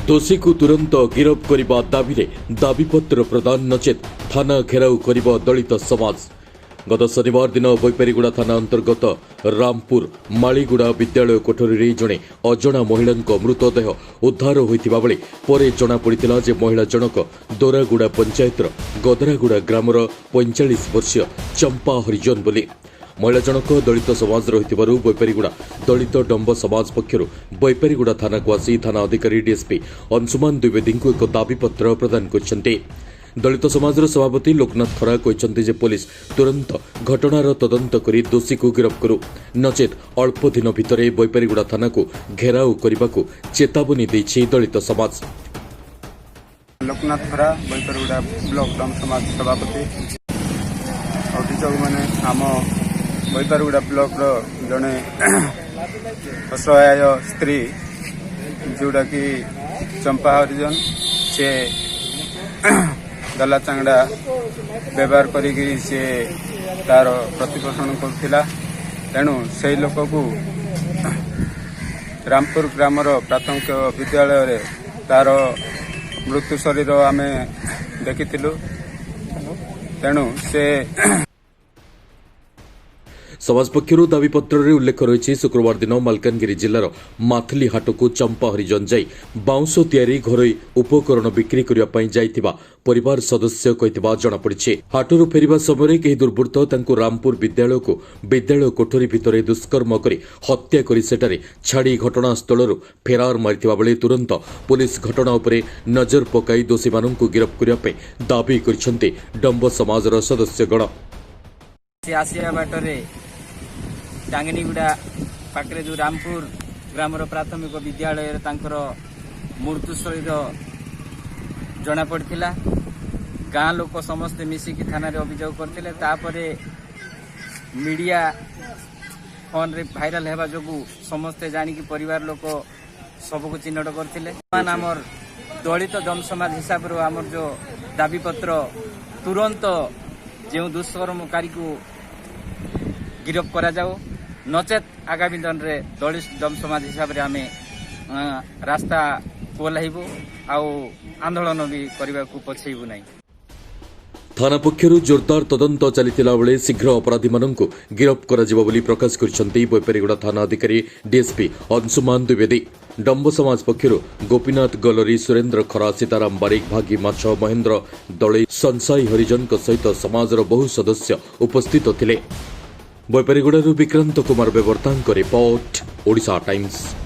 ଦୋଷୀକୁ ତୁରନ୍ତ ଗିରଫ କରିବା ଦାବିରେ ଦାବିପତ୍ର ପ୍ରଦାନ, ନଚେତ୍ ଥାନା ଘେରାଉ କରିବ ଦଳିତ ସମାଜ। ଗତ ଶନିବାର ଦିନ ବୈପାରିଗୁଡ଼ା ଥାନା ଅନ୍ତର୍ଗତ ରାମପୁର ମାଳିଗୁଡ଼ା ବିଦ୍ୟାଳୟ କୋଠରୀରେ ଜଣେ ଅଜଣା ମହିଳାଙ୍କ ମୃତଦେହ ଉଦ୍ଧାର ହୋଇଥିବା ବେଳେ ପରେ ଜଣାପଡ଼ିଥିଲା ଯେ ମହିଳା ଜଣକ ଦୋରାଗୁଡ଼ା ପଞ୍ଚାୟତର ଗଦରାଗୁଡ଼ା ଗ୍ରାମର 45 ବର୍ଷୀୟ ଚମ୍ପା ହରିଜନ ବୋଲି। ମହିଳା ଜଣକ ଦଳିତ ସମାଜର ହୋଇଥିବାରୁ ବୈପାରିଗୁଡ଼ା ଦଳିତ ଡମ୍ବ ସମାଜ ପକ୍ଷରୁ ବୈପାରିଗୁଡ଼ା ଥାନାକୁ ଆସି ଥାନା ଅଧିକାରୀ ଡିଏସ୍ପି ଅଂଶୁମାନ ଦ୍ୱିବେଦୀଙ୍କୁ ଏକ ଦାବିପତ୍ର ପ୍ରଦାନ କରିଛନ୍ତି। ଦଳିତ ସମାଜର ସଭାପତି ଲୋକନାଥ ଖରା କହିଛନ୍ତି ଯେ ପୋଲିସ ତୁରନ୍ତ ଘଟଣାର ତଦନ୍ତ କରି ଦୋଷୀକୁ ଗିରଫ କରୁ, ନଚେତ୍ ଅଳ୍ପ ଦିନ ଭିତରେ ବୈପାରିଗୁଡ଼ା ଥାନାକୁ ଘେରାଉ କରିବାକୁ ଚେତାବନୀ ଦେଇଛି ଦଳିତ ସମାଜ। ଲୋକନାଥ ଖରା, ବୈପାରିଗୁଡ଼ା ବ୍ଲକ ଡମ ସମାଜ ସଭାପତି। ଅଭିଯୋଗ ମାନେ ଆମ ବୈପାରିଗୁଡ଼ା ବ୍ଲକର ଜଣେ ଅସହାୟ ସ୍ତ୍ରୀ, ଯେଉଁଟାକି ଚମ୍ପା ହରିଜନ, ସେ ଦଲା ଚାଙ୍ଗଡ଼ା ବ୍ୟବହାର କରିକି ସେ ତାର ପ୍ରତିପୋଷଣ କରୁଥିଲା। ତେଣୁ ସେଇ ଲୋକକୁ ରାମପୁର ଗ୍ରାମର ପ୍ରାଥମିକ ବିଦ୍ୟାଳୟରେ ତାର ମୃତ୍ୟୁ ଶରୀର ଆମେ ଦେଖିଥିଲୁ। ତେଣୁ ସେ ସମାଜ ପକ୍ଷରୁ ଦାବିପତ୍ରରେ ଉଲ୍ଲେଖ ରହିଛି, ଶୁକ୍ରବାର ଦିନ ମାଲକାନଗିରି ଜିଲ୍ଲାର ମାଥଲି ହାଟକୁ ଚମ୍ପା ହରିଜନ ଯାଇ ବାଉଁଶ ତିଆରି ଘରୋଇ ଉପକରଣ ବିକ୍ରି କରିବା ପାଇଁ ଯାଇଥିବା ପରିବାର ସଦସ୍ୟ କହିଥିବା ଜଣାପଡ଼ିଛି। ହାଟରୁ ଫେରିବା ସମୟରେ କେହି ଦୁର୍ବୃତ୍ତ ତାଙ୍କୁ ରାମପୁର ବିଦ୍ୟାଳୟକୁ ବିଦ୍ୟାଳୟ କୋଠରୀ ଭିତରେ ଦୁଷ୍କର୍ମ କରି ହତ୍ୟା କରି ସେଠାରେ ଛାଡ଼ି ଘଟଣାସ୍ଥଳରୁ ଫେରାର ମାରିଥିବା ବେଳେ ତୁରନ୍ତ ପୋଲିସ ଘଟଣା ଉପରେ ନଜର ପକାଇ ଦୋଷୀମାନଙ୍କୁ ଗିରଫ କରିବା ପାଇଁ ଦାବି କରିଛନ୍ତି ଡମ୍ବ ସମାଜର ସଦସ୍ୟଗଣ। ସେ ଆସିବା ବାଟରେ ଟାଙ୍ଗନିଗୁଡ଼ା ପାଖରେ ଯେଉଁ ରାମପୁର ଗ୍ରାମର ପ୍ରାଥମିକ ବିଦ୍ୟାଳୟରେ ତାଙ୍କର ମୃତ୍ୟୁ ଶରୀର ଜଣାପଡ଼ିଥିଲା। ଗାଁ ଲୋକ ସମସ୍ତେ ମିଶିକି ଥାନାରେ ଅଭିଯୋଗ କରିଥିଲେ। ତାପରେ ମିଡ଼ିଆ ଫୋନରେ ଭାଇରାଲ ହେବା ଯୋଗୁଁ ସମସ୍ତେ ଜାଣିକି ପରିବାର ଲୋକ ସବୁକୁ ଚିହ୍ନଟ କରିଥିଲେ। ବର୍ତ୍ତମାନ ଆମର ଦଳିତ ଜନ ସମାଜ ହିସାବରୁ ଆମର ଯେଉଁ ଦାବିପତ୍ର, ତୁରନ୍ତ ଯେଉଁ ଦୁଷ୍କର୍ମକାରୀକୁ ଗିରଫ କରାଯାଉ, ନଚେତ୍ ଆଗାମୀ ଦିନରେ ଦଳିତ ଜନ ସମାଜ ହିସାବରେ ଆମେ ରାସ୍ତାକୁ ଓହ୍ଲାଇବୁ ଆଉ ଆନ୍ଦୋଳନ ବି କରିବାକୁ ପଛେଇବୁ ନାହିଁ। ଥାନା ପକ୍ଷରୁ ଜୋରଦାର ତଦନ୍ତ ଚାଲିଥିଲା ବେଳେ ଶୀଘ୍ର ଅପରାଧୀମାନଙ୍କୁ ଗିରଫ କରାଯିବ ବୋଲି ପ୍ରକାଶ କରିଛନ୍ତି ବୈପାରିଗୁଡ଼ା ଥାନା ଅଧିକାରୀ ଡିଏସ୍ପି ଅଂଶୁମାନ ଦ୍ୱିବେଦୀ। ଡମ୍ବ ସମାଜ ପକ୍ଷରୁ ଗୋପୀନାଥ ଗଲରୀ, ସୁରେନ୍ଦ୍ର ଖରା, ସୀତାରାମ ବାରିକ, ଭାଗୀ ମାଛ, ମହେନ୍ଦ୍ର ଦଳେଇ, ସଂସାଇ ହରିଜନଙ୍କ ସହିତ ସମାଜର ବହୁ ସଦସ୍ୟ ଉପସ୍ଥିତ ଥିଲେ। ବୈପାରିଗୁଡ଼ାରୁ ବିକ୍ରାନ୍ତ କୁମାର ବେବର୍ତ୍ତାଙ୍କ ରିପୋର୍ଟ, ଓଡ଼ିଶା ଟାଇମ୍ସ।